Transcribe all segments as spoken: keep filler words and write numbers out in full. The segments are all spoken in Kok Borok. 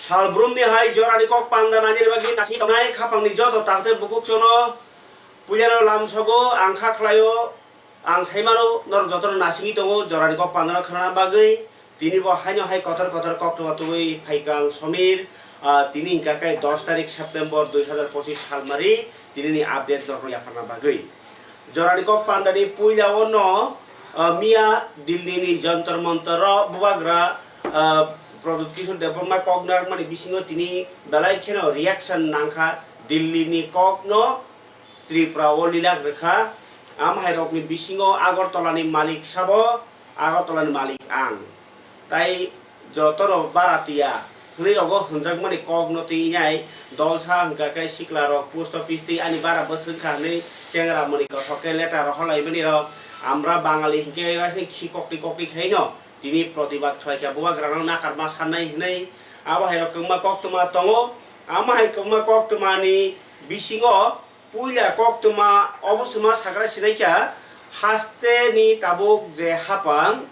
Salbrumni hai jorani kok panda nainani bagwi nasing tongnai khapangni joto takte bukhuk chono puilano lamsogo ang kha khlaio, ang saimano norok jotono nasingwi tongo jorani kok pandano khnana bagwi. Tini bo haino hai kotor kotor koktwma tubui phaikha ang Somir, ah, tini hwnkha khe dos tarik September dui hazar pochis salmari, tinini update norokno yapharna bagwi. Jorani kok pandani puila o no, ah, miya Delhi ni Jantar Mantar o bubagra, ah, Pradyut Kishore Debbarma kok narwkmani bisingo tini belai kheno reaction nangkha Delhi ni kok no Tripura o lilak rwkha. Amhairokni bisingo Agartala ni malik sabo, Agartala ni malik ang. Tai jotono bara tiya hwnwi rogo hwnjakmani kokno twi nai dolsa hwnkha khe siklarok post office twi ani bara bwswk wngkha hwnwi chengra mwnwi kothok khe letter rohorlaimani rok. Amra Bangali hinkhe waising khi kokti kokti khaino tini protibad khlaikha bubagrano nakarma sannai hwnwi. Abo hai rok kwbangma koktwma tongo. Amo hai kwbangma koktwmani bisingo puila koktwma obo swma sakra sinaikha, haste ni tabuk je hapang,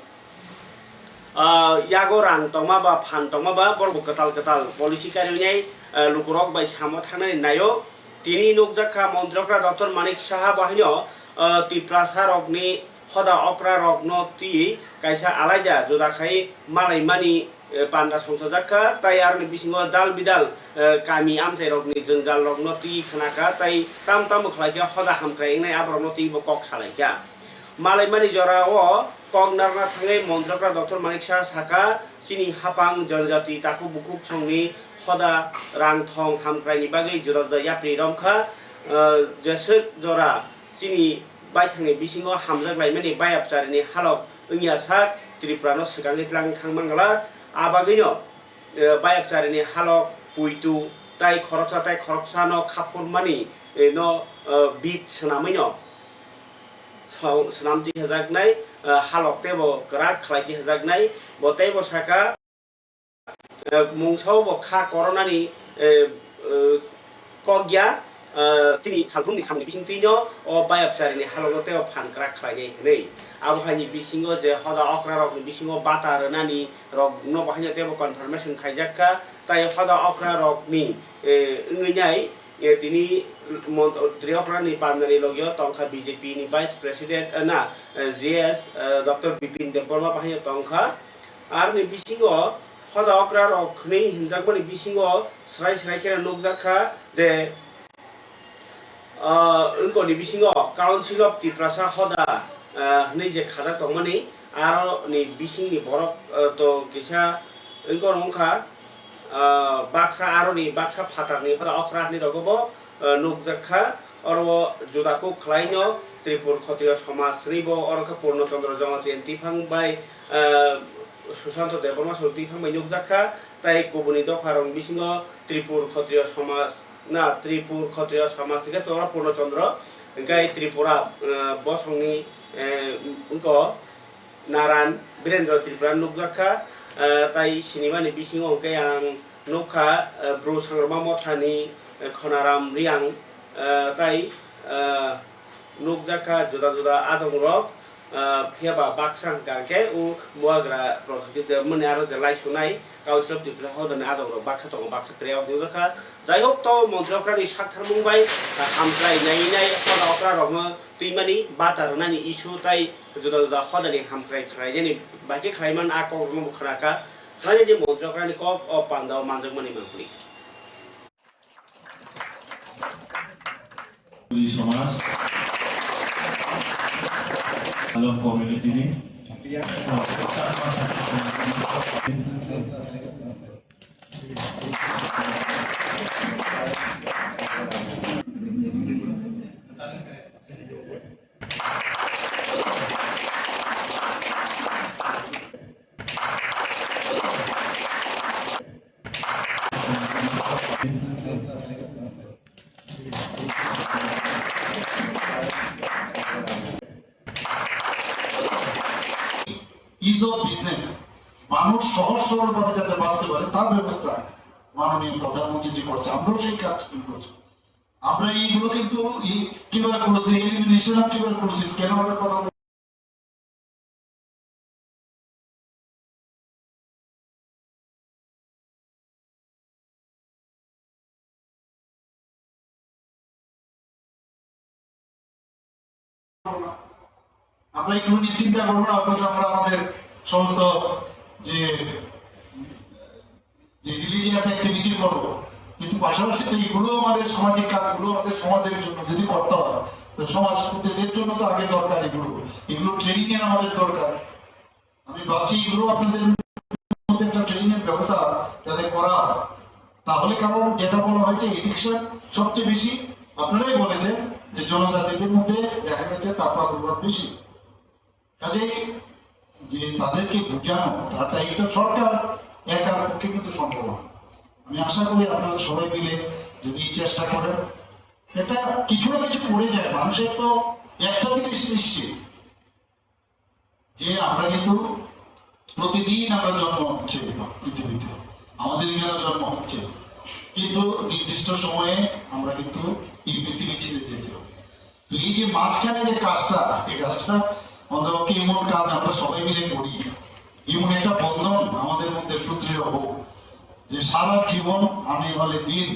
ah, yago rang tongma ba phan tongma ba borok bo kwtal kwtal policy kariwi nai, ah, lukurok bai samo thangnani naio. Tini nukjakha montri okra Doctor Manik Saha bo haino, ah, Tiprasa rokni hoda okra rokno twi kaisa alaida juda khai malaimani, eh, panda songchajak kha, tai aroni bisingo dal bidal, eh, kami amchai rokni jwngjal rokno twi khna kha, tai tam tamo khlai khe hoda hamkrai wngnai aborokno twi bo kok salai kha. Malaimani jora o kok narwkna thangwi montri okra Doctor Manik Saha sakha, chini hapang jonojati takhuk bukhuk songni hoda rang thong hamkraini bagwi juda juda yapri romkha, eh, jeswk jora chini baithangni bisingo hamjak laimani bayapcharini halok wngya sak Tripura no swkangwi tlang thang mangla. Abagwino, eh, bayapcharini halok puitu tai khoroksa tai khoroksano khaphurmani, eh, no, eh, bit swnamwino sw-, swnam twi hajaknai, eh, halok teibo kwrak khlai twi hajaknai. Bo teibo saka, eh, mungsao bo kha koronani, eh, eh, kok ya, eh, chini salbrumni samni bisingtwino o bayapcharini halokno teibo phan kwrak khlainai hwnwi. Abo haini bisingo je hoda okrarokni bisingo bata rwnani rokno bo haino teibo confirmation khaijak kha, tai hoda okrarokni, eh, wngwi nai, eh, tini mon-, Tripuranni pandani logio tongkha B J P ni Vice President, eh, na, eh, G S, eh, Doctor Bipin Debbarma bo haino tongkha. Aroni bisingo hoda okra rok hwnwi hwnjakmani bisingo srai srai kheno nukjak kha je, ah, wngkoni bisingo Council of Tiprasa hoda, ah, hwnwi je khajak tongmani, aroni bisingni borok, ah, to kisa wngkor wngkha, ah, baksa aroni baksa phatarni hoda okra hwnwi rogo bo, ah, nukjak kha. Oro o juda kuk khlaino Tripur Khotriyo Somaj hwnwi bo oro khe Purno Chandra Jamatia ni twiphang bai, ah, Susanto Debbarma song twiphang bai nukjak kha, tai kubuni dopha rok bisingo Tripur Khotriyo Somaj, na, Tripur Khotriyo Somaj hwnkhe tongo Purno Chandra, hwnkhe Tripura, ah, bosongni, eh, wngko Naran Birendra Tripura nukjak kha, ah, tai sinimani bisingo hwnkhe ang nukha, ah, Bru Sangrama Mothani, eh, Khonaram Riang, ah, tai, ah, nukjak kha juda juda adongrok, ah, phiya ba baksa hwnkha khe o bubagra Pradyut Debbarmani aro je laisunai Council of Tiprasa hodani adongrok baksa tongo, baksa kwrwi o nukjak kha. Jai hok, to montri okrani saktharmung bai, ah, hamkrai nainai hoda okrarokno twimani bata rwnani issue tai juda juda hodani hamkrai khlainani bai khe khlaiman a kokrokno bo khna kha. Khlainani montri okrani kok o panda o manjakmani mangpli. Somaj, Along community ni. Ease of business, মানুষ সহজ সরল ভাবে যাতে বাঁচতে পারে তার ব্যবস্থা মাননীয় প্রধানমন্ত্রীজি করছে, আমরাও সেই কাজ করছি। আমরা এইগুলো কিন্তু এই টিউবারকুলোসিস, এলিমিনেশন অফ টিউবারকুলোসিস কেন আমরা কথা করবো না। আমরা এগুলো নিয়ে চিন্তা করবো না, অথচ আমরা আমাদের সমস্ত যে, যে রিলিজিয়াস অ্যাক্টিভিটি করবো, কিন্তু পাশাপাশি তো এগুলো আমাদের সামাজিক কাজগুলো আমাদের সমাজের জন্য যদি করতে হয়, তো সমাজপতিদের জন্য তো আগে দরকার এগুলো। এগুলো ট্রেনিং এর আমাদের দরকার। আমি ভাবছি এগুলো আপনাদের মধ্যে একটা ট্রেনিং এর ব্যবস্থা যাতে করা হয়, তাহলে, কারণ যেটা বলা হয়েছে, এডিকশন সবচেয়ে বেশি, আপনারাই বলেছেন যে জনজাতিদের মধ্যে দেখা গেছে তার প্রাদুর্ভাব বেশি। কাজেই যে তাদেরকে বোঝানো, তার দায়িত্ব সরকার একার পক্ষে কিন্তু সম্ভব হয়। আমি আশা করি আপনারা সবাই মিলে যদি এই চেষ্টা করেন, এটা কিছু না কিছু করে যায়। মানুষের তো একটা জিনিস নিশ্চিত, যে আমরা কিন্তু প্রতিদিন আমরা জন্ম হচ্ছে পৃথিবীতে, আমাদের এখানে জন্ম হচ্ছে, কিন্তু নির্দিষ্ট সময়ে আমরা কিন্তু এই পৃথিবী ছেড়ে যেতে হবে। তো এই যে মাঝখানে যে কাজটা, এই কাজটা অন্তত এমন কাজ আমরা সবাই মিলে করি, এমন একটা বন্ধন আমাদের মধ্যে সুদৃঢ় হোক, যে সারা জীবন, আনে ওয়ালে দিন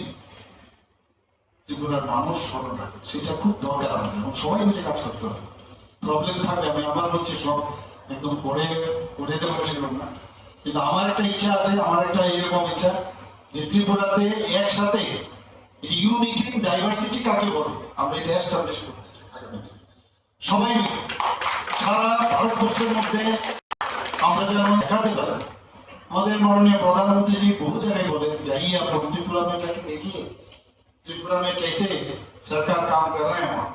ত্রিপুরার মানুষ স্মরণ রাখে, সেটা খুব দরকার আমাদের, এবং সবাই মিলে কাজ করতে হবে। প্রবলেম থাকবে, আমি আবার বলছি, সব একদম করে, করে দেবো সেরকম না, কিন্তু আমার একটা ইচ্ছা আছে, আমার একটা এরকম ইচ্ছা যে ত্রিপুরাতে একসাথে, ইউনিটি ইন ডাইভার্সিটি কাকে বলে, আমরা এটা এস্টাবলিশ করতে চাই আগামী দিনে। সবাই মিলে সারা ভারতবর্ষের মধ্যে আমরা যেন দেখাতে পারি। আমাদের মাননীয় প্রধানমন্ত্রীজি বহু জায়গায় বলেন, "जाइए आप वन त्रिपुरा में जाके देखिए, त्रिपुरा में कैसे सरकार काम कर रहे हैं वहाँ।"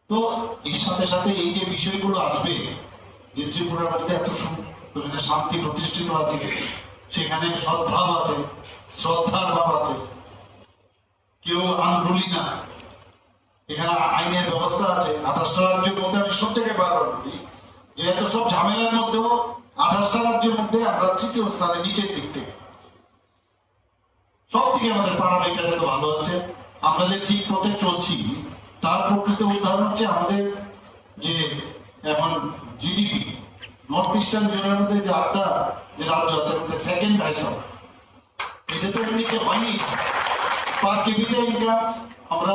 তো এর সাথে সাথে এই যে বিষয়গুলো আসবে, যে ত্রিপুরার মধ্যে এত সু-, এখানে শান্তি প্রতিষ্ঠিত আছে, সেখানে সদ্ভাব আছে, শ্রদ্ধার ভাব আছে, কেউ আনরুলি না, এখানে আইনের ব্যবস্থা আছে। আঠাশটা রাজ্যের মধ্যে আমি সব জায়গায় বারবার বলি যে এত সব ঝামেলার মধ্যেও আঠাশটা রাজ্যের মধ্যে আমরা তৃতীয় স্থানে, নিচের দিক থেকে সব দিকে আমাদের প্যারামিটার এত ভালো আছে। আমরা যে ঠিক পথে চলছি, তার প্রকৃত উদাহরণ হচ্ছে আমাদের যে এখন জিডিপি, নর্থ ইস্টার্ন জোনের মধ্যে যে আটটা যে রাজ্য আছে, আমাদের সেকেন্ড হাইস্ট আমরা। এটা তো এমনিতে হয়নি। পার ক্যাপিটা ইনকাম আমরা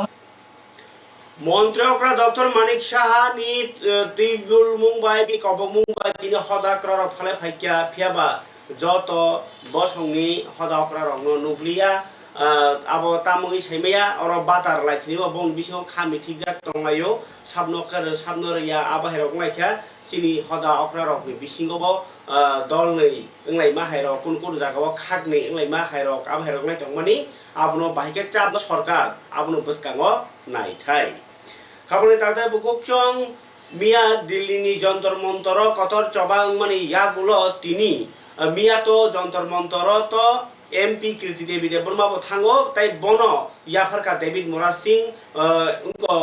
Montri okra Doctor Manik Saha ni, eh, twi bulmung bai, bini kobokmung bai tini hoda okra rok phalai phaikha, phiyaba joto bosongni hoda okra rokno nukliya. Ah, abo tamogwi saimaya, oro batar lai thwio, bongni bisingo kha mithikjak tonglaio, sabno khe-, sabno rwya, abo hai rok wnglaikha. Chini hoda okra rokni bisingo bo, ah, dolnwi wnglaima hai rok, kunu kunu jagao khaknwi wnglaima hai rok, abo hai rok wnglaitongmani, abono bahai khe chapno sorkar, abono bwskango naithai. Khaboni takhtai bukhuk chwng miya Delhi ni Jantar Mantar o kotor choba wngmani yagulo tini, ah, miya to Jantar Mantar o to M P Kirti Devi Debbarma bo thango, tai bono yapharkha David Murad Singh, ah, wngko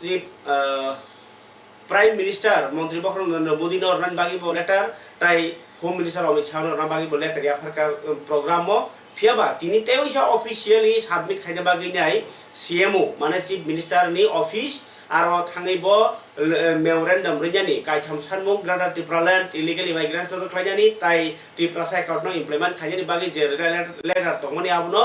chief, ah, Prime Minister, Montri Bokhorok Narendra Modi no rwnani bagwi bo letter, tai Home Minister Amit Shah no rwna bagwi bo letter yapharkha, um, program o. Phiyaba tini tei waisa officially submit khaina bagwi nai C M O, mane Chief Minister ni office, aro thangwi bo, eh, memorandum rwjani, kaitham sanmung Greater Tipraland illegal immigrants no rwkhlainani, tai Tiprasa Accord no implement khainani bagwi je letter, letter tongmani abono,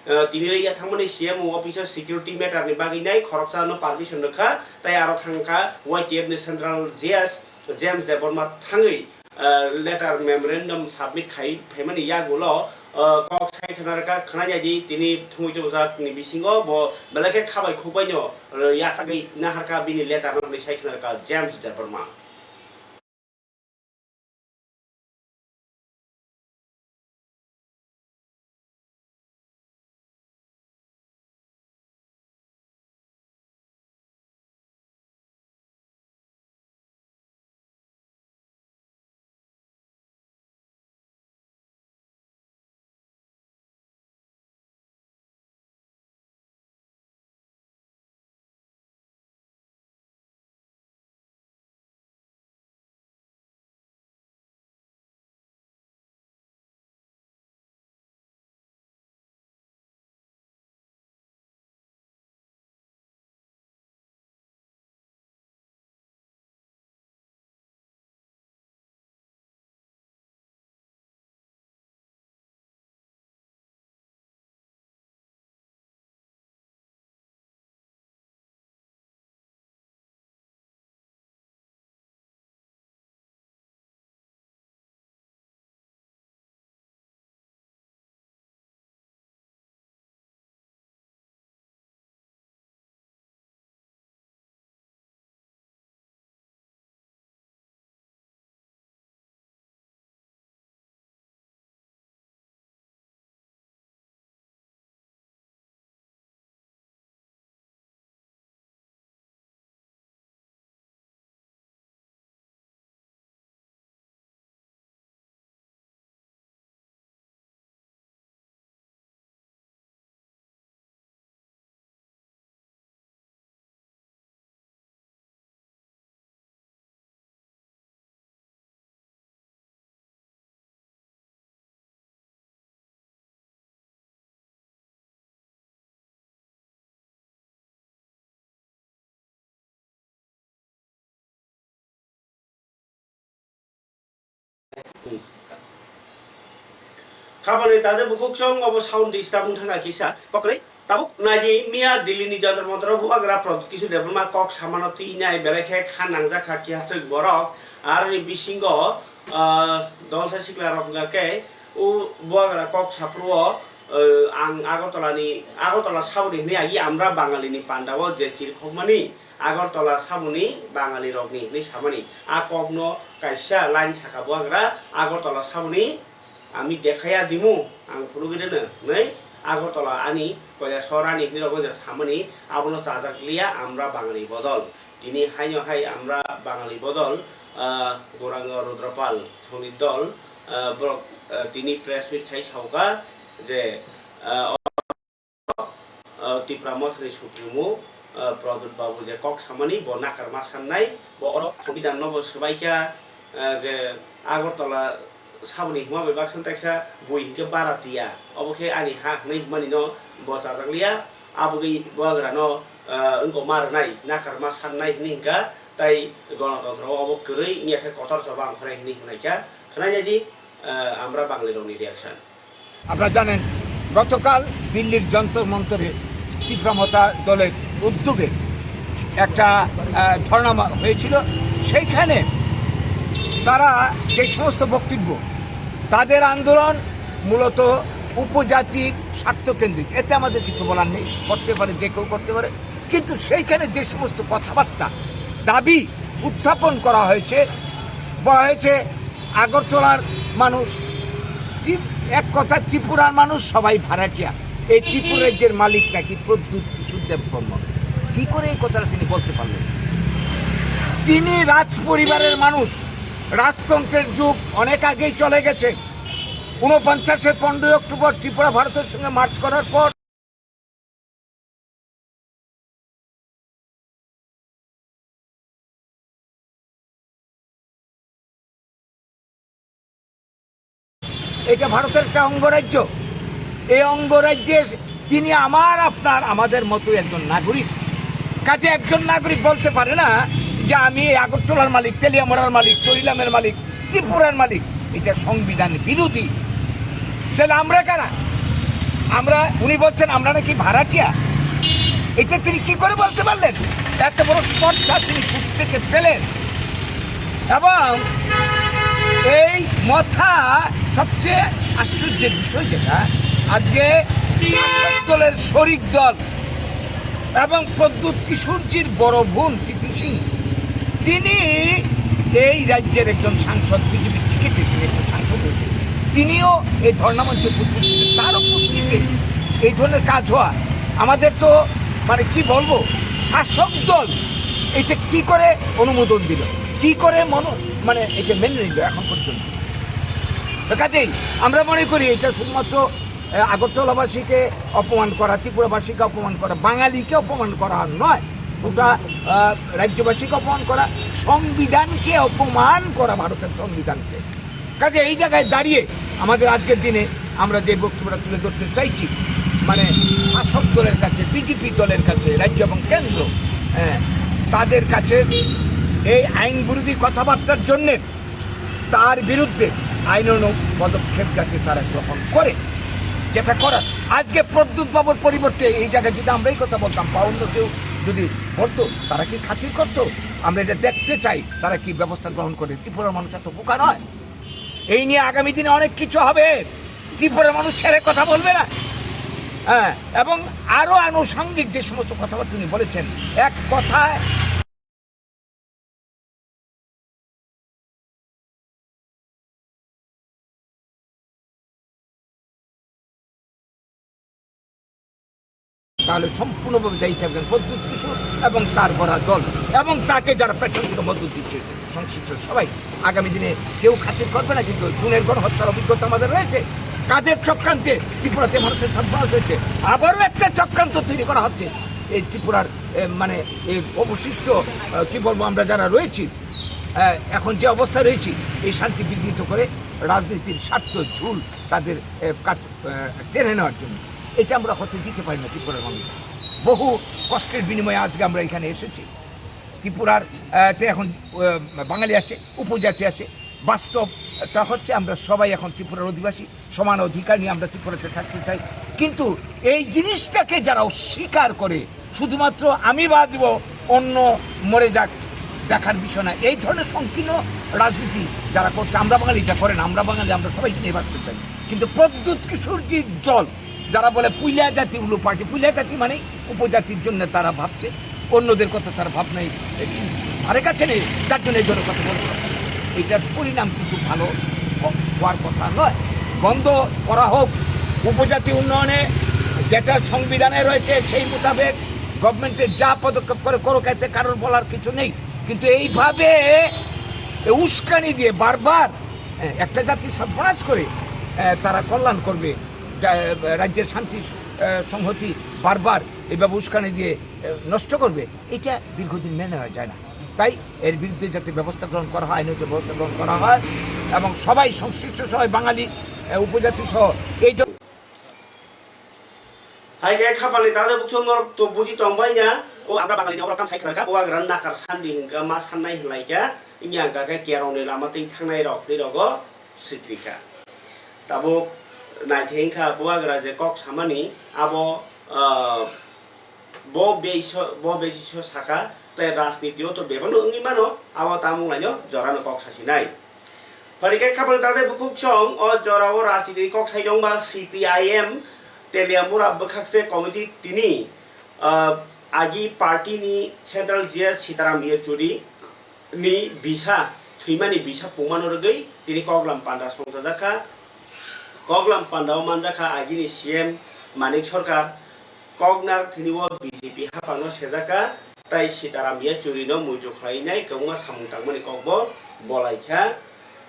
eh, tini rwya thangmani C M O office o security matter ni bagwi nai khoroksa no permission rwkha, tai aro thangkha Y T F ni Central G S James Debbarma thangwi, eh, letter memorandum submit khai phaimani yagulo, eh, kok sai khna rwkha, khna jadi tini thumui tubujak ni bisingo bo belai khe khabai khukbai no, eh, yachagwi naharkha bini letter no hwnwi sai khna rwkha James Debbarma. Khabani tade bukhuk chwng obo sound disturb wng thangkha kisa kokrwi. Tabuk naidi miya Delhi ni Jantar Mantar o bubagra Pradyut Kishore Debbarma kok samano twi nai belai khe kha nangjak kha kihaswk borok. Aroni bisingo, ah, dolsa sikla rok hwnkha khe o bubagra kok saphuru o, eh, ang Agartala ni, Agartala saboni hwnwi agi amra Bangali ni panda o je chirikhokmani Agartala saboni Bangali rokni hwnwi samani. A kokno kaisa line saka bubagra Agartala saboni Ami dekhaya dimu, ang phunugwi rwno, hwnwi Agartala ani koya sorani hwnwi rogo je samani, abono chajak liya amra Bangali bodol. Tini haino hai amra Bangali bodol, ah, Gauranga Rudrapal songni dol, ah, borok, ah, tini press meet khai sauka je, ah, ah, Tipra Mothani Supremo, ah, Pradyut Babu je kok samani, bo nakarma sannai, bo oro Songbidan no bo swbaikha, ah, je Agartala saboni hima bai baksa taksa bui hinkhe bara tiya, obo khe ani ha hwnwi himani no bo chajak liya, aboni bubagra no, ah, wngkok ma rwnai, nakarma sannai hwnwi hinkha, tai Ganatantro o obo kwrwi wngya khe kotor choba ongkhornai hwnwi hwnaikha, khwnai naidi, ah, amra Bangali rokni reaction. আপনারা জানেন, গতকাল দিল্লির যন্তর মন্তরে তীব্র মতা দলের উদ্যোগে একটা, আহ, ধর্ণা মা-, হয়েছিল। সেইখানে তারা যে সমস্ত বক্তব্য, তাদের আন্দোলন মূলত উপজাতির স্বার্থকেন্দ্রিক, এতে আমাদের কিছু বলার নেই, করতে পারে, যে কেউ করতে পারে। কিন্তু সেইখানে যে সমস্ত কথাবার্তা, দাবি উত্থাপন করা হয়েছে, বলা হয়েছে আগরতলার মানুষ, ত্রি-, এক কথা ত্রিপুরার মানুষ সবাই ভাড়াটিয়া। এই ত্রিপুরা রাজ্যের মালিক নাকি প্রদ্যুৎ কিশোর দেববর্মা। কি করে এই কথাটা তিনি বলতে পারলেন? তিনি রাজ পরিবারের মানুষ, রাজতন্ত্রের যুগ অনেক আগেই চলে গেছে। ঊনপঞ্চাশের পনেরোই অক্টোবর ত্রিপুরা ভারতের সঙ্গে মার্চ করার পর এটা ভারতের একটা অঙ্গরাজ্য। এই অঙ্গরাজ্যে তিনি আমার, আপনার, আমাদের মতো একজন নাগরিক। কাজে একজন নাগরিক বলতে পারে না যে আমি এই আগরতলার মালিক, তেলিয়ামুড়ার মালিক, চরিলামের মালিক, ত্রিপুরার মালিক। এটা সংবিধান বিরোধী। তাহলে আমরা কারা? আমরা, উনি বলছেন আমরা নাকি ভাড়াটিয়া। এটা তিনি কি করে বলতে পারলেন? এত বড় স্পর্ধা তিনি কোত্থেকে পেলেন? এবং এই মথা, সবচেয়ে আশ্চর্যের বিষয় যেটা, আজকে শাসক দলের শরিক দল এবং প্রদ্যুৎ কিশোরজির বড় বোন প্রীতি সিং, তিনি এই রাজ্যের একজন সাংসদ, বিজেপির টিকিটে তিনি একজন সাংসদ হয়েছেন, তিনিও এই ধর্ণা মঞ্চে উপস্থিত ছিলেন। তার উপস্থিতিতে এই ধরনের কাজ হওয়া, আমাদের তো, মানে, কি বলবো, শাসক দল এটা কি করে অনুমোদন দিল, কি করে মনো-, মানে, এটা মেনে নিল এখন পর্যন্ত? তো কাজেই আমরা মনে করি এটা শুধুমাত্র, আহ, আগরতলাবাসীকে অপমান করা, ত্রিপুরাবাসীকে অপমান করা, বাঙালিকে অপমান করা নয়, গোটা, আহ, রাজ্যবাসীকে অপমান করা, সংবিধানকে অপমান করা, ভারতের সংবিধানকে। কাজে এই জায়গায় দাঁড়িয়ে আমাদের আজকের দিনে আমরা যে বক্তব্যটা তুলে ধরতে চাইছি, মানে, শাসক দলের কাছে, বিজেপি দলের কাছে, রাজ্য এবং কেন্দ্র, হ্যাঁ, তাদের কাছে এই আইন বিরোধী কথাবার্তার জন্যে তার বিরুদ্ধে আইনানুগ পদক্ষেপ যাতে তারা গ্রহণ করে, যেটা করার। আজকে প্রদ্যুৎ বাবুর পরিবর্তে এই জায়গায় যদি আমরা এই কথা বলতাম বা অন্য কেউ যদি বলতো, তারা কি খাতির করতো? আমরা এটা দেখতে চাই, তারা কি ব্যবস্থা গ্রহণ করে। ত্রিপুরার মানুষ এত বোকা নয়। এই নিয়ে আগামী দিনে অনেক কিছু হবে। ত্রিপুরার মানুষ ছেড়ে কথা বলবে না। হ্যাঁ, এবং আরো আনুষঙ্গিক যে সমস্ত কথাবার্তা তিনি বলেছেন, এক কথায় তাহলে সম্পূর্ণভাবে দায়ী থাকবেন প্রদ্যুৎ কিশোর এবং তার গোটা দল এবং তাকে যারা পেছন থেকে মদত দিচ্ছে সংশ্লিষ্ট সবাই। আগামী দিনে কেউ খাতির করবে না, কিন্তু জুনের গণহত্যার অভিজ্ঞতা আমাদের রয়েছে। কাদের চক্রান্তে ত্রিপুরাতে মানুষের সর্বনাশ হয়েছে, আবারও একটা চক্রান্ত তৈরি করা হচ্ছে এই ত্রিপুরার, এ, মানে, এই অবশিষ্ট, আহ, কি বলবো, আমরা যারা রয়েছি, আহ, এখন যে অবস্থা রয়েছি, এই শান্তি বিঘ্নিত করে রাজনীতির স্বার্থ ঝুল তাদের, এ, কাজ, আহ, টেনে নেওয়ার জন্য। এটা আমরা হতে দিতে পারি না ত্রিপুরার মানুষ। বহু কষ্টের বিনিময়ে আজকে আমরা এখানে এসেছি। ত্রিপুরার, আহ, তে এখন, আহ, বাঙালি আছে, উপজাতি আছে, বাস্তবটা হচ্ছে আমরা সবাই এখন ত্রিপুরার অধিবাসী, সমান অধিকার নিয়ে আমরা ত্রিপুরাতে থাকতে চাই। কিন্তু এই জিনিসটাকে যারা অস্বীকার করে, শুধুমাত্র আমি বাঁচবো, অন্য মরে যাক, দেখার বিষয় না। এই ধরনের সংকীর্ণ রাজনীতি যারা করছে, আমরা বাঙালি এটা করে না, আমরা বাঙালি আমরা সবাই নিয়ে বাঁচতে চাই। কিন্তু প্রদ্যুৎ কিশোরজির দল যারা বলে পুইলা জাতি উলু পার্টি, পুইলা জাতি মানে উপজাতির জন্য তারা ভাবছে, অন্যদের কথা তারা ভাবনায় ঠিক ধারে কাছে নেই, যার জন্য এই ধরনের কথা বলতে পারছে। এটার পরিণাম কিন্তু ভালো হ-, হওয়ার কথা নয়। বন্ধ করা হোক, উপজাতি উন্নয়নে যেটা সংবিধানে রয়েছে সেই মোতাবেক গভর্নমেন্টের যা পদক্ষেপ করে করুক, এতে কারোর বলার কিছু নেই। কিন্তু এইভাবে উস্কানি দিয়ে বারবার, এ, একটা জাতি সর্বনাশ করে, এ, তারা কল্যাণ করবে, যা-, রাজ্যের শান্তি, এ, সংহতি বারবার এইভাবে উস্কানি দিয়ে, এ, নষ্ট করবে, এটা দীর্ঘদিন মেনে নেওয়া যায় না। তাই এর বিরুদ্ধে যাতে ব্যবস্থা গ্রহণ করা হয়, আইনত ব্যবস্থা গ্রহণ করা হয় এবং সবাই সংশ্লিষ্ট সবাই বাঙালি, এ, উপজাতি সহ এই জ- Hai khe khapangni tangde bukhuk norok to buji tongbai na, o amra Bangali ni oborok kam sai khlai kha, bubagra nakar sandi hinkha, ma sannai hinlai kha, wngya hwnkha khe kerong ni lama twi thangnai rok ni rogo swikri kha. Tabuk naithai wngkha bubagra je kok samani, abo, ah, bo beiso, bo beiso saka, tei rajniti o to bebak no wngwi mano, abo tamung laino jora no kok sasinai. Phaikhe khapang tangde bukhuk song o jorao rajniti kok sai tongba C P I M Teliamura bwkhakse committee tini, ah, agi party ni central G S Sitaram Yechury ni bisa thwimani bisa pungmano rwgwi tini koklam panda songchajakha. Koklam pandao manjakha agini C M Manik Sarkar, koknar thwinio B J P haphangno sejakha. Tai Sitaram Yechury no muitu khlainai kwbangma samung tangmani kokbo bolaikha.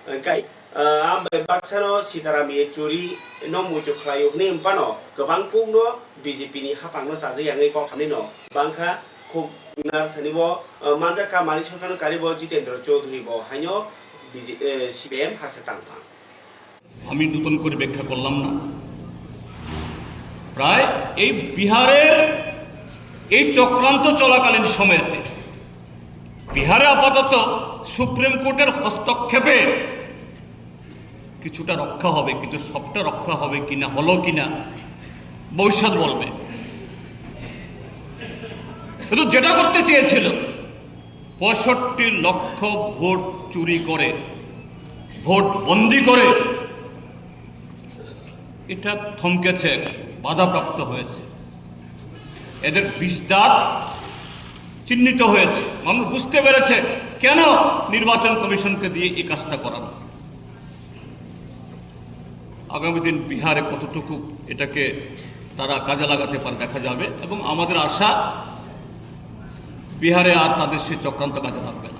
Hwnkhe, ah, ambai baksano Sitaram Yechury no muitu khlaio hwnwi hwnphano kwbang kukno B J P ni haphangno chajak yangwi kok samani no bangkha, khuk nar thani bo, ah, manjakha Manik Sarkarno karibo Jitendra Chaudhary bo haino B J, eh, C P I M hase tangphang. আমি নতুন করে ব্যাখ্যা করলাম না। প্রায় এই বিহারের এই চক্রান্ত চলাকালীন সময়তে বিহারে আপাতত সুপ্রিম কোর্টের হস্তক্ষেপে কিছুটা রক্ষা হবে, কিন্তু সবটা রক্ষা হবে কিনা, হলো কিনা, ভবিষ্যৎ বলবে। কিন্তু যেটা করতে চেয়েছিল, পঁয়ষট্টি লক্ষ ভোট চুরি করে, ভোট বন্দি করে, এটা থমকেছে, বাধাপ্রাপ্ত হয়েছে। এদের বিষদাঁত চিহ্নিত হয়েছে, মানুষ বুঝতে পেরেছে কেন নির্বাচন কমিশনকে দিয়ে এই কাজটা করানো। আগামী দিন বিহারে কতটুকু এটাকে তারা কাজে লাগাতে পারে দেখা যাবে, এবং আমাদের আশা বিহারে আর তাদের সেই চক্রান্ত কাজে লাগবে না।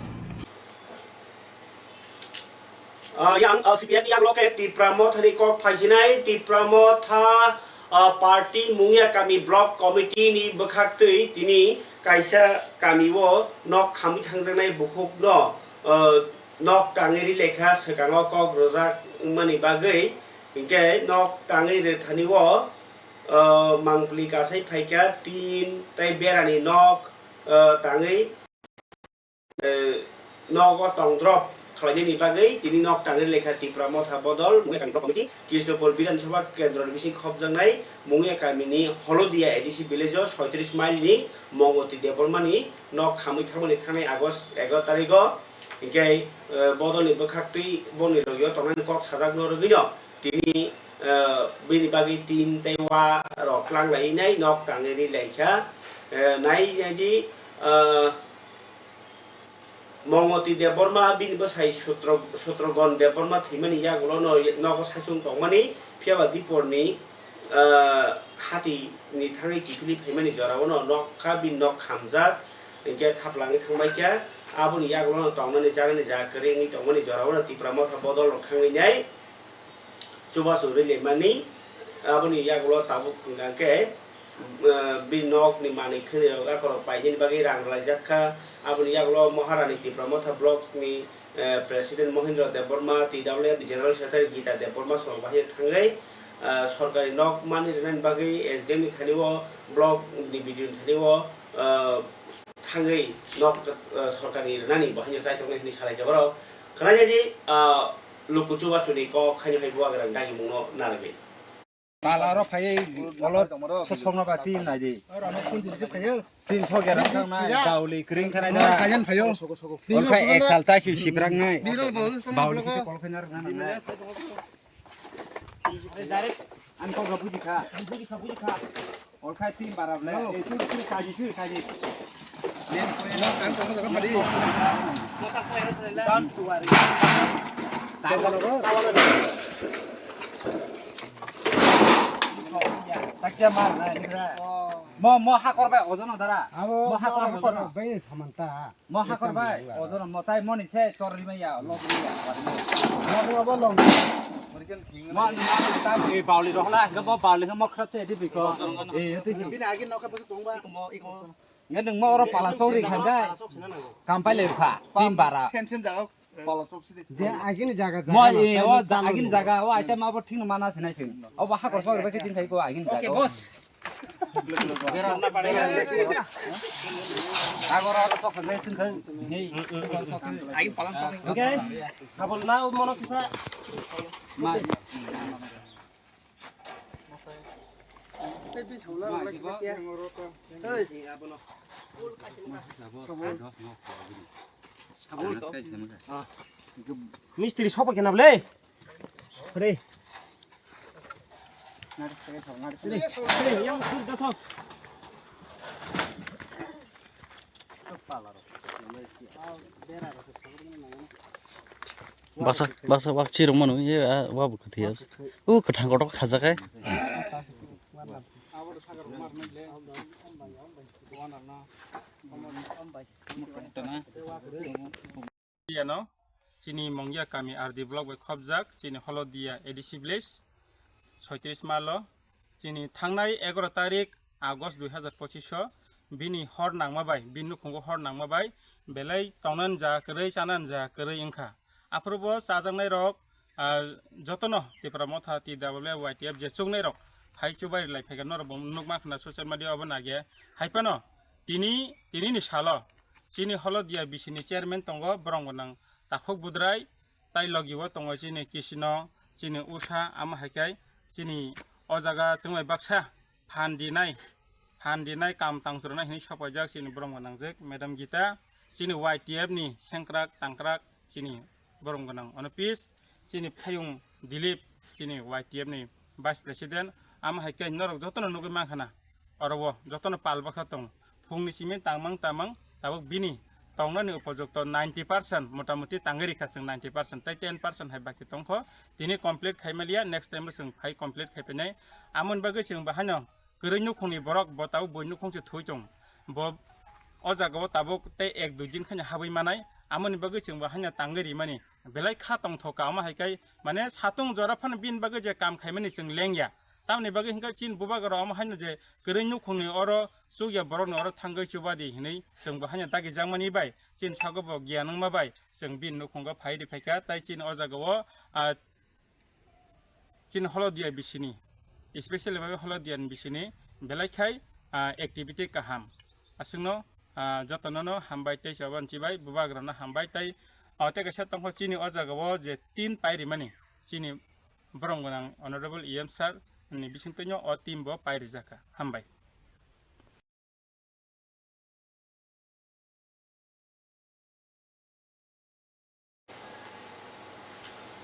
Ah, yang, ah, C P I M ni yang loke Tipra Mothani kok phaisinai, Tipra Motha, ah, party Mungya Kami Block Committee ni bwkhaktwi tini kaisa kami o nok khamwi thangjaknai bukhukno, ah, nok tangwi ri lekha swkango kok rwjak wngmani bagwi, hinkhe nok tangwi rwthani o, ah, mangpli kasai phaikha tin tei berani nok, ah, tangwi eh, nogo tongdrop khlainani bagwi tini nok tangwi lekha Tipra Motha Bodol Mungya Kami Block Committee, Krishnapur Bidhan Sabha Kendro ni bising khopjaknai Mungya Kami ni Holodia A D C village o soitris mile ni Mongoti Debbarma ni nok khamwi thangmani thangnai August egaroh tarikh o, hinkhe, eh, bodol ni bwkhaktwi bongni logio tongnani kok sajak no rwgwino tini, eh, bini bagwi tin tei wa rok klang lai nai nok tangwi ri laikha, eh, nai nai di, eh, Mongoti Debbarma, bini bwsai Sutro-, Sutrogon Debbarma thwimani yagulono nogo saichung tongmani, phiyaba Diporni, ah, hatini thangwi kiphilwi phaimani joraono nokha, bini nok khamjak, hinkhe thaplangwi thangbaikha. Aboni yagulono tongnani chanani jaga kwrwi wngwi tongmani joraono Tipra Motha bodol rok thangwi nai. Chubachu rwlemani, aboni yagulo tabuk hwnkha khe, eh, bini nokni manwi khwnwi rok akorok painani bagwi rang rwlaijak kha. Aboni yagulo Maharani Tipra Motha Block ni, eh, President Mohindra Debbarma, T W F ni General Secretary Gita Debbarma song bahai thangwi, eh, sorkari nok manwi rwnani bagwi S D M ni thani o, block ni B D O ni thani o, eh, thangwi nok, eh, sorkari rwnani bahai chai tongnai hwnwi salai kha borok. Khwnai di, ah, luku chubachu ni kok khaino hai bubagra dagi mungno narwgwi. Pal aro phaiwi olot sosokno ba tin nai di. Aro ano phone tisi phaiyo. Tin thok ya rang nai, bauli kring khanai da. Khayan phaiyo. Ol khai ek sal tai si siprak nai. Bauli kisi kol khai nar nai. Direct. Ang kok buji kha. Buji kha, buji kha. Ol khai tin barap le. Eh, tu, tu, kaji, tu, kaji. Don't worry. Takya mar na, ini ra. Mo, mo hakor bai ojono dara. Abo, mo hakor, hakor ojono. Bai samanta. Mo hakor bai, ojono mo tai moni se chor rimaya, log rimaya. Log abo long. Mo ni ma tai e bauli rohla, ga mo bauli mo khrap te di biko. E, te di. Bini agi nokha bisi tongba. Nge nung mo oro pala sori khan dai. Kampai le kha, tim bara. Sem sem jaga pala sok sidi. Je agini jaga jaga. Mo e o agini jaga, o aita ma bo thing mana sinai sing. O ba hakor sori ba kitin khai ko agini jaga. Okay, boss. Agora aro sok le sing khai. Nei. Agini palang palang. Okay. Sabol na o mono kisa. Ma. Mistri sopa kena ble. Re. Re, yang sur da so. Basa, basa, wak chirung mano, ye, ah, wa bu kati ya. U, kathang kotok khajakai. Yano, chini Mongya kami R D block bai khopjak, chini Holodia A D C village, soitris malo, chini thangnai egaroh tarik August dui hazar pochiso, bini hor nangma bai, bini nukhungo hor nangma bai, belai tongnan ja kwrwi, chanan ja kwrwi wngkha. Aphuru bo chajaknai rok, ah, jotono Tipra Motha, T W Y T F je chuknai rok, hai chubai lai phaikha norok bo nukma khna social media obo nage. Hai phano, Tini, tini ni salo chini Holodia B C ni chairman tongo, borok gwnang Takhuk Budrai, tai logi o tongo chini Kisino, chini Usha, amo hai khe chini o jaga chwng bai baksa phan dinai, phan dinai, kam tang chwrwnai hinwi sok paijak chini borok gwnang jek Madam Gita, chini Y T F ni sengkrak tangkrak chini borok gwnang ono pis. Chini Phayung Dilip, chini Y T F ni Vice President, amo hai khe norok jotono nugwi mankha na, oro o jotono pal baksa tong, phungni simi tangmang tangmang, tabuk bini tongnani upojukto ninety percent, motamuti tangwi rikha chwng ninety percent, tei ten percent hai baki tongkho, tini complete khai maliya, next time bo chwng phai complete khai painai. Amoni bagwi chwng bahaino kwrwi nukhungni borok bo tabuk bui nukhung se thwi tong. Bo o jaga o tabuk tei ek dui din khaino habwi manai, amoni bagwi chwng bo haino tangwi rimani belai kha tongthoka. Omo hai khe mane satung jora phano bini bagwi je kam khaimani chwng lengya. Tamoni bagwi hwnkhe chini bubagra omo haino je kwrwi nukhungni oro chukya borokni oro thangwi chubadi hinwi chwng bo haino dagijakmani bai chini sago bo giyan wngma bai chwng bini nukhungo phai riphaikha tei chini o jaga o, ah, Chini Holodia bisini, especially bai Holodia ni bisini belai khai, ah, activity kaham. Aswkno, ah, jotono no hambai tei chaban chibai bubagrano hambai tei, ah, tei kaisa tongkho chini o jaga o je tin pai rimani chini borom gwnang Honorable E M sir ni bisingtwi no o tin bo pai rijak kha. Hambai.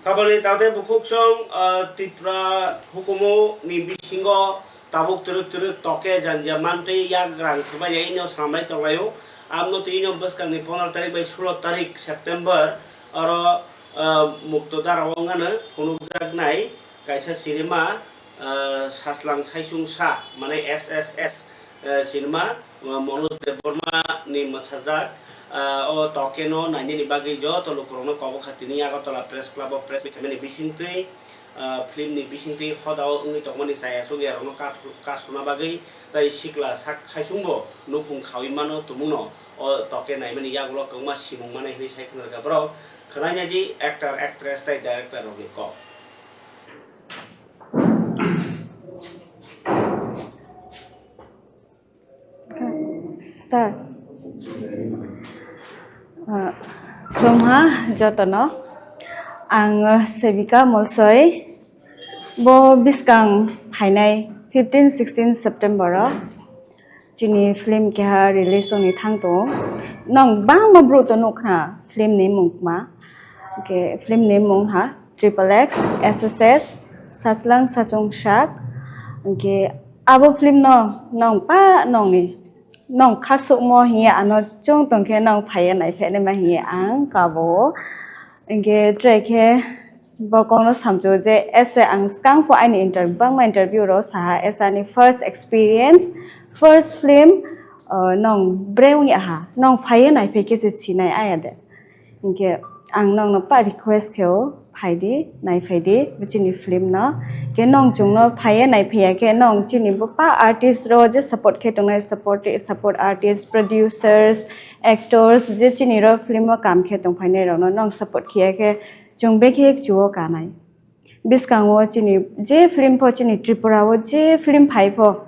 Kabani tate bukhuk song, ah, Tripura hukumu ni bisingo tabuk twrwk twrwk toke janja mantwi yak rang swbai ya ino samlai tonglaio. Amno twi ino bwskang ni pondro tarik bai sulo tarik September oro, ah, mukto dara o wngano phunukjak nai kaisa sinima. Ah, Saslang Saisung Sa, mane S S S, ah, sinima, ah, Manoj Debbarma ni mwsajak, ah, o tokeno nainani bagwi joto lukurokno kobok kha tini Agartala Press Club o press meet khaimani bisingtwi, ah, film ni bisingtwi hoda o wngwi tongmani chaya chukyarokno kat-, kasuna bagwi tei sikla sak saisungbo nukhung khaui mano tumungno o toke naimani yagulo kwbangma simung manai hwnwi sai khna rwkha borok. Khwnaina di actor, actress tei director rokni kok. Sir. Ah, Khulumha jotono, ang Sevika Molsoi. Bo bwskang phainai fifteen sixteen September o chini film keha release wngwi thang tongo. Nong bangma bwrwi to nukha film ni mung ma. Hwnkhe film ni mung ha Triple X, S S S, Sachlang Sachung Sak. Hwnkhe abo film no nong pa nongni nong khasukmo hiya ano chwng tongkhe nong phaiya naiphai ma hiya ang kabo. Hwnkhe trai khe bo kokno samchu je ese ang skang pho aini inter-, bangma interview rok saha ese ani first experience, first film, uh, nong breng wngya ha, nong phaiya naiphai khe se sinai aya de. Hwnkhe ang nokno pa request khe o, phaidi, naiphai di, bo chini film no. Khe nong chwngno phaiya, naiphaiya khe nong chini bo pa artist rok je support khe tongnai, support, support artist, producers, actors, je chini rok film o kam khe tongphainai rokno nong support khiya khe chwng bekhe chuo kanai. Bwskango chini je film pho chini Tripura o je film phai pho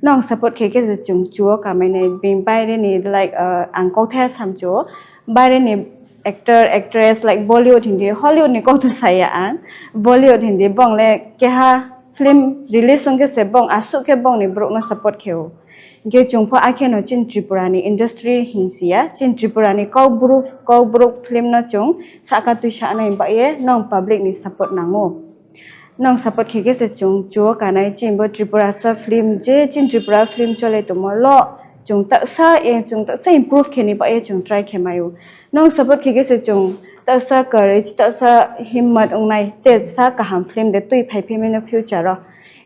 nong support khe khe je chwng chuo kamainai bini baire ni like, uh, ang kokthai samchu baire ni actor actress like Bollywood hindi Hollywood ni kokto saya ang Bollywood hindi bong le keha film release wngkhe se bong aswk khe bong ni borok no support khe o. Hwnkhe chwng pho akheno chini Tripura ni industry hinsiya, chini Tripura ni Kokborok, Kokborok film no chwng saka twi sanai bagwi nong public ni support nango. Nong support khe khe se chwng chuo kanai chini bo Tripura sa film je chini Tripura film chole tongmo lo chwng taksa, eh, chwng taksa improve khe ni bagwi chwng try khe maio. Nong support khe khe se chwng taksa courage, taksa himmat wngnai, tei sa kaham film de twi phai phai mano future o.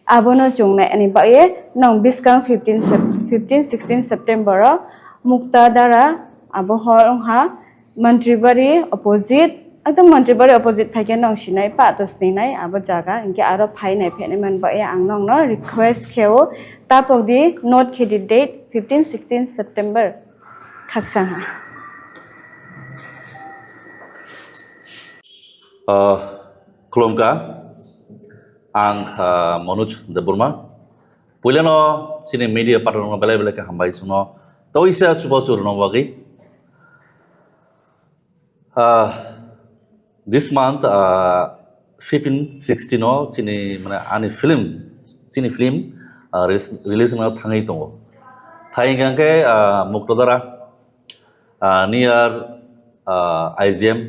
Abono chwng nai ani bagwi nong bwskang fifteen Sep-, fifteen sixteen September o Mukta Dara abo hor wngkha Mantribari opposite, ekdom Mantribari opposite phai khe nong sinai pa to sninai abo jaga, hinkhe aro phai nai phai nai man bagwi ang nongno request khe o, tapok di note khe di date fifteen sixteen September. Khakchang ha. Ah, khulumkha, ang, ah, Manoj Debbarma. Puilano chini media partner no belai belai khe hambai chwngno. Toisa chubachu rwna bagwi. Ah, this month, ah, fifteen sixteen o chini, mane, ani film, chini film, ah, release, release wngna thangwi tongo. Thai hwnkha khe, ah, Muktadara, ah, near, ah, I G M.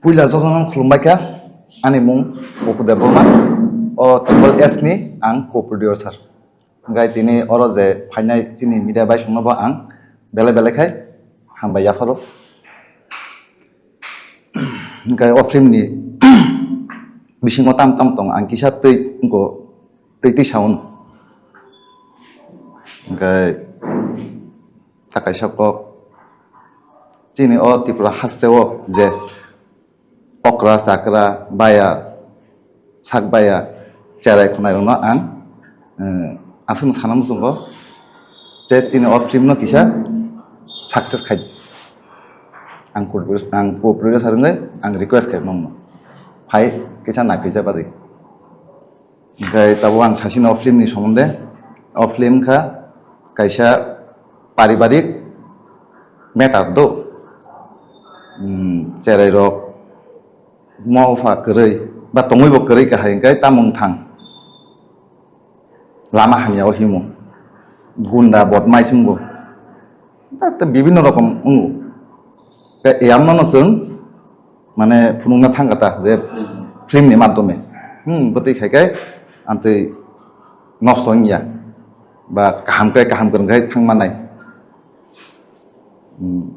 Puila jotono khulumbai kha, ani mung Bupu Debbarma, o Triple S ni ang co-producer. Hingkhai tini oro je phainai chini media bai songno bo ang belai belai khai hambai yapharo. Hingkhai o film ni bisingo tam tam tong ang kisa twi wngko twi twi sound. Hingkhai ta kaisa kok chini o Tripura haste o je okra chakra baya sak baya cherai khwnai rokno ang, eh, aswk sana muchungo je chini o film no kisa success khai ang co-, ang co-producer wngwi ang request khai nongno phai kisa naiphaija bagwi. Hingkhai tabuk ang sasino o film ni somonde, o film kha kaisa paribarik matter do. Hmm, cherai rok mo pha kwrwi ba tongwi bo kwrwi kahai hingkhai tamo wngthang lama hamya o himo gunda bodmais wngbo. Ba tei bibinno rokom wngo. Tei eyamno no chwng mane phunukna thang kha ta je film ni madhyome. Hmm, bwtwi khai khe amtwi nosto wngya. Ba kaham khe kaham kwrwng khe thang manai. Hmm.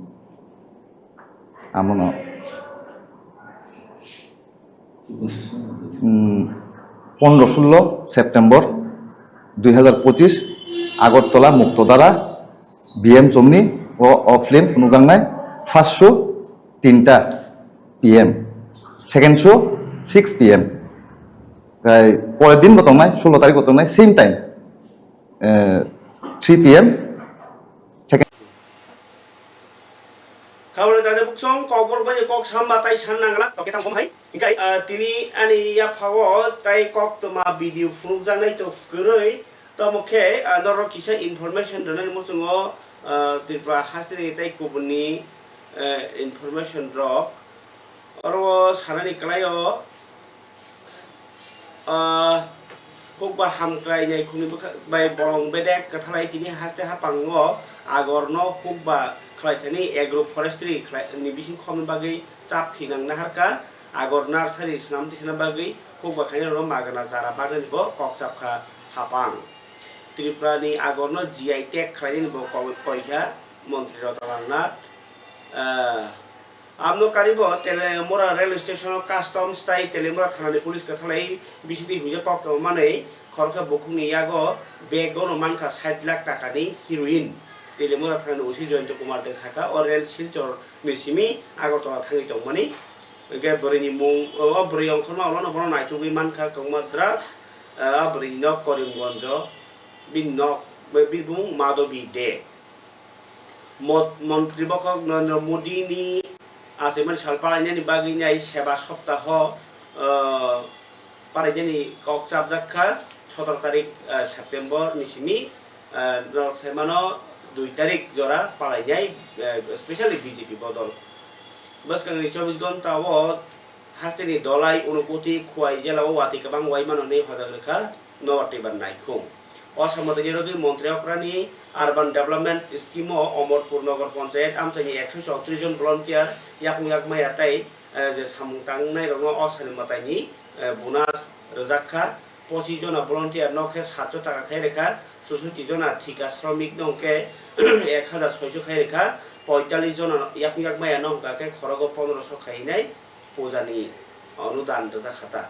Amono. Hmm, pondro sullo September dui hazar pochis, Agartala Muktodara B M Chomni o, o film phunukjaknai. First show tinta P M, second show six P M. Kai pore din bo tongnai, sullo tarik bo tongnai, same time, eh, three P M, second. Khabar dada buksong kokbor bai kok samba tai san nangla, toke tang bom hai. Hingkai, ah, tini ani yaphao tai koktwma video phunukjaknai to kwrwi. Tamo khe, ah, norok kisa information rwnani muchungo, ah, Tripura hasteni tei kubunni, eh, information rok. Oro sanani kwlaio, ah, hukba hamkrai naikhungni bwkha-, bai bolong bedek kwthalai tini haste haphango Agorno hukba khlaithani agroforestry khlai-, ni bising khobni bagwi chap thinang naharkha. Agor nursery swnam tisana bagwi hukba khainai rokno magana chara bagnani bo kok chapkha haphang. Tripura ni Agorno G I tag khlainani bo ko-, koikha montri Ratan Lal Nath. Ah, Aboni karibo Telemura rail station o customs tai Telemura thanani police kwthalai bisingtwi huijak kok tongmanwi khoroksa bukhukni yago bag o no mankha sait lakh takani heroin. Telemura thanani O C Jayanta Kumar de sakha, o rail Silchar ni simi Agartala thangwi tongmani. Hwnkhe bwrwini mung, o bwrwi ongkhorma ulo no bono naitugwi mankha kwbangma drugs, ah, bwrwini nok Karimganj o, bini nok, bini bumung Madhavi de. Mo-, montri bokhorok Narendra Modi ni achaimani sal palainani bagwi nai Seva Saptaho, ah, palainani kok chapjak kha, sotoro tarik, ah, September ni simi, ah, norok sai mano dui tarik jora palainai, ah, specially B J P bodol. Bwskangni chobbish ghonta o hasteni Dholai, Unakoti, Khowai jela o watwi kwbang wai mano hinwi hojak rwkha Nobar Twibar naikhung. O samotani rwgwi montri okrani Urban Development Scheme o Omorpur Nagar Panchayat amchaini ekso chowtrish jon volunteer yakung yak maya tei, eh, je samung tangnai rokno o sani mwtaini, eh, bonus rwjak kha. Pochish jona volunteer no khe satso taka khai rwkha, chusoti jona thika sromik no hwnkhe ek hajar soiso khai rwkha, poitallish jona yakung yak maya no hwnkha khe khorogo pondroso khai hinai puja ni onudan rwjak kha ta.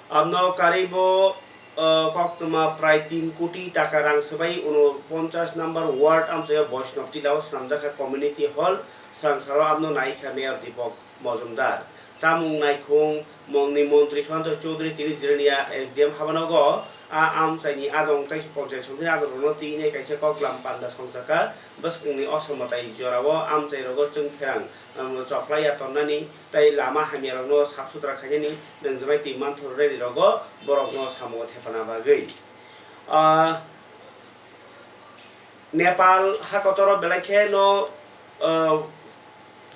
Abno karwi bo, uh, koktwma prai tin koti taka rang swbai unoponchas number ward amchaio Vaishnav Tila o swnamjak kha community hall, swrangsaro abno nai kha Mayor Deepak Mojumdar. Chamung naikhung mungni montri Sushanta Chowdhury tini Jirania S D M habanogo a amchaini adong tei panchayat somtini adongrokno twi nai kaisa koklam panda songchakha. Bwskangni osom mwtai jorao amchairogo chwng pherang, um, choklaiya tonnani tei lama hamyarokno sap sutra khainani nangjaknai twi manthor rally rogo borokno samungo thepana bagwi. Ah, Nepal hakotoro belai khe no, ah,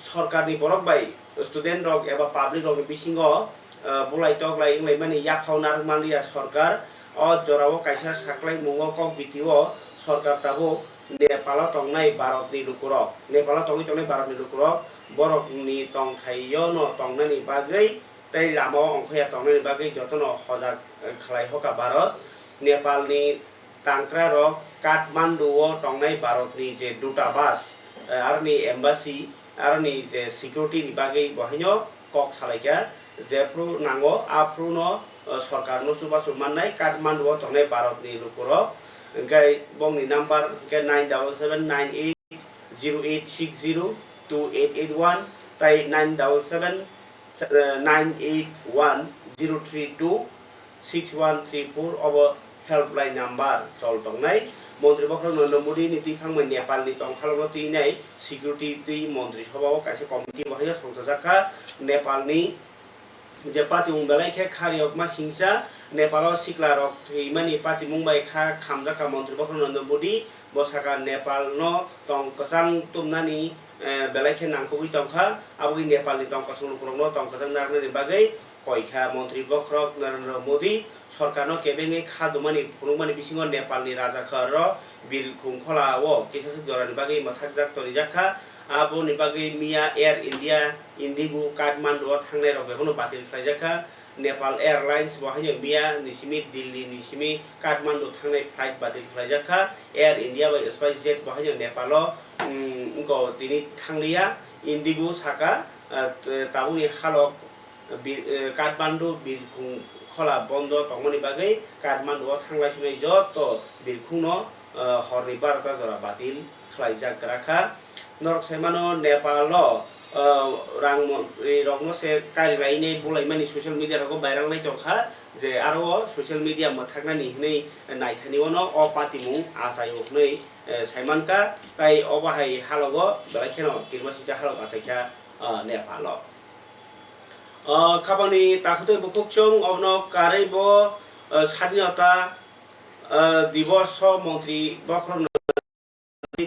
sorkarni borok bai student rok eba public rokni bisingo, ah, bulai toklai wnglaimani yaphao narwkmanliya sorkar. O jorao kaisa saklaimungo kok bitio sorkar tabuk Nepalo tongnai Bharatni lukurok, Nepalo tongwi tongnai Bharatni lukurok borokni tongthaio no tongnani bagwi tei lamao ongkhoya tongnani bagwi jotono hojak, eh, khlai hoka Bharat. Nepalni tangkrarok Kathmandu o tongnai Bharatni je duttabas, eh, aroni embassy, aroni je security ni bagwi bo haino kok salaikha, jephru nango aphruno, eh, sorkarno chubachu mannai Kathmandu o tongnai Bharatni lukurok. Hwnkhe bongni number hwnkhe nine double seven nine eight zero eight six zero two eight eight one tei nine double seven nine eight one zero three two six one three four obo helpline number chol tongnai. Montri bokhorok Narendra Modi ni twi phangbai Nepal ni tongkhalokno twinai security twi montri sobha o kaisa committee bo haino songchajak kha. Nepal ni je patimung belai khe khariyokma singcha, Nepal o sikla rok thwimani patimung bai kha khamjak kha montri bokhorok Narendra Modi. Bo sakha Nepal no tong kwchang tumnani, eh, belai khe nangkukwi tongkha, aboni Nepal ni tong kwchang lukurokno tong kwchang narwknani bagwi koikha. Montri bokhorok Narendra Modi sorkarno kebengwi kha dumani phunukmani bisingo Nepalni rajakhor o Birkhung khola o kisaswk jorani bagwi mwthakjak tonijak kha. Aboni bagwi miya Air India, Indigo, Kathmandu o thangnai rok bai phano batil khlaijak kha. Nepal Airlines bo haino miya ni simi Delhi ni simi Kathmandu thangnai flight batil khlaijak kha. Air India bai SpiceJet bo haino Nepal o, mm, wngkha tini thangliya. Indigo sakha, ah, t-, tabukni halok Bi-, eh, Kathmandu birkhung khola bondo tongmani bagwi Kathmandu o thanglai sunai joto birkhung no, eh, horni barota jora batil khlaijak gra kha. Norok sai mano Nepal o, eh, rang montri rokno se kari lainai bulaimani social media rogo viral nai tong kha je aro o social media mwthaknani hinwi naithani ono o patimung achai o hwnwi, eh, sai mankha, tai obo hai halogo belai kheno kirima singcha halok achai kha, eh, Nepal o. O, khapangni takhutwi bukhuk chwng obono karwi bo, o, Sadinota, o, Diboso montri bokhorokno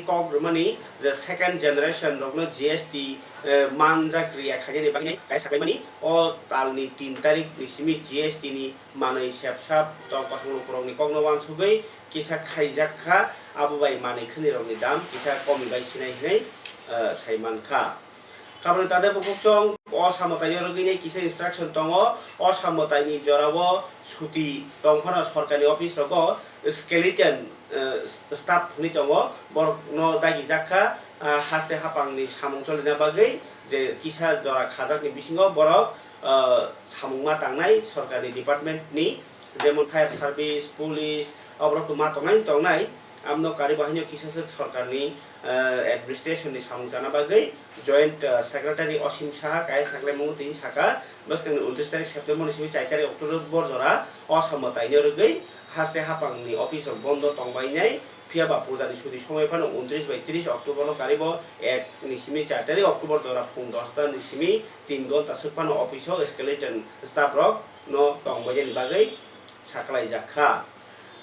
kok rwmani je second generation rokno G S T, eh, manjak riya khainani bagwi kaisaklaimani o talni tin tarik ni simi G S T ni manwi sepsap tong kosong lukurokni kokno uansugwi kisa khaijak kha, abo bai manwi khwnirokni dam kisa komi bai sinai hinwi, eh, sai man kha. Kabani tade bukhukchong o samwtaino rwgwini kisa instruction tongo, o samwtaini jorao suti tongphano sorkarni office rogo skeleton, eh, staff hwnwi tongo, borokno dagijak kha, ah, haste hapangni samung cholina bagwi je kisa jora khajakni bisingo borok, ah, samung ma tangnai sorkarni department ni, jemon fire service, police, oborok ma tongnai tongnai, amno kari bahaino kisa swk sorkarni, ah, administration ni samung chana bagwi joint, ah, secretary Osim Saha kaya saklaimungo tini saka, bwskangni untris tarik September ni simi char tarik October jora o samwtaino rwgwi haste hapangni office rok bondo tongbainai, phiya ba pujani suti somoi phano untris bai tris October no karibo ek ni simi char tarik October jora phung dosta ni simi tin gonta swk phano office o skeleton staff rok no tongbainani bagwi saklaijak kha.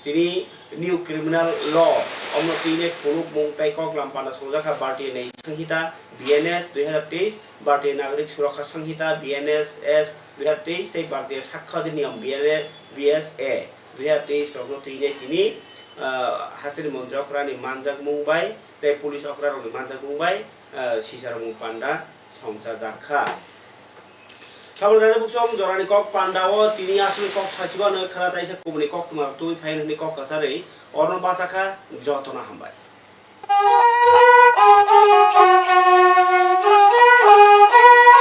Tini New Criminal Law omno tini phunukmung tei koklam panda songjakha Bharatiya Nyaya Sanhita B N S dui hazar teis, Bharatiya Nagarik Surakha Sanhita B N S S dui hazar teis tei Bharatiya Sakkhya Adhiniyam B N S, B S A dui hazar teis rokno tini tini, ah, hasteni montri okrani manjakmung bai tei police okrarokni manjakmung bai, ah, sicharokmung panda songchajak kha. Tabuk jani buksong jorani kok panda o tini aswk kok sasiba no khara taisa kubuni kok tuma twi phain hwnwi kok kwcharwi orno bachakha jotono hambai.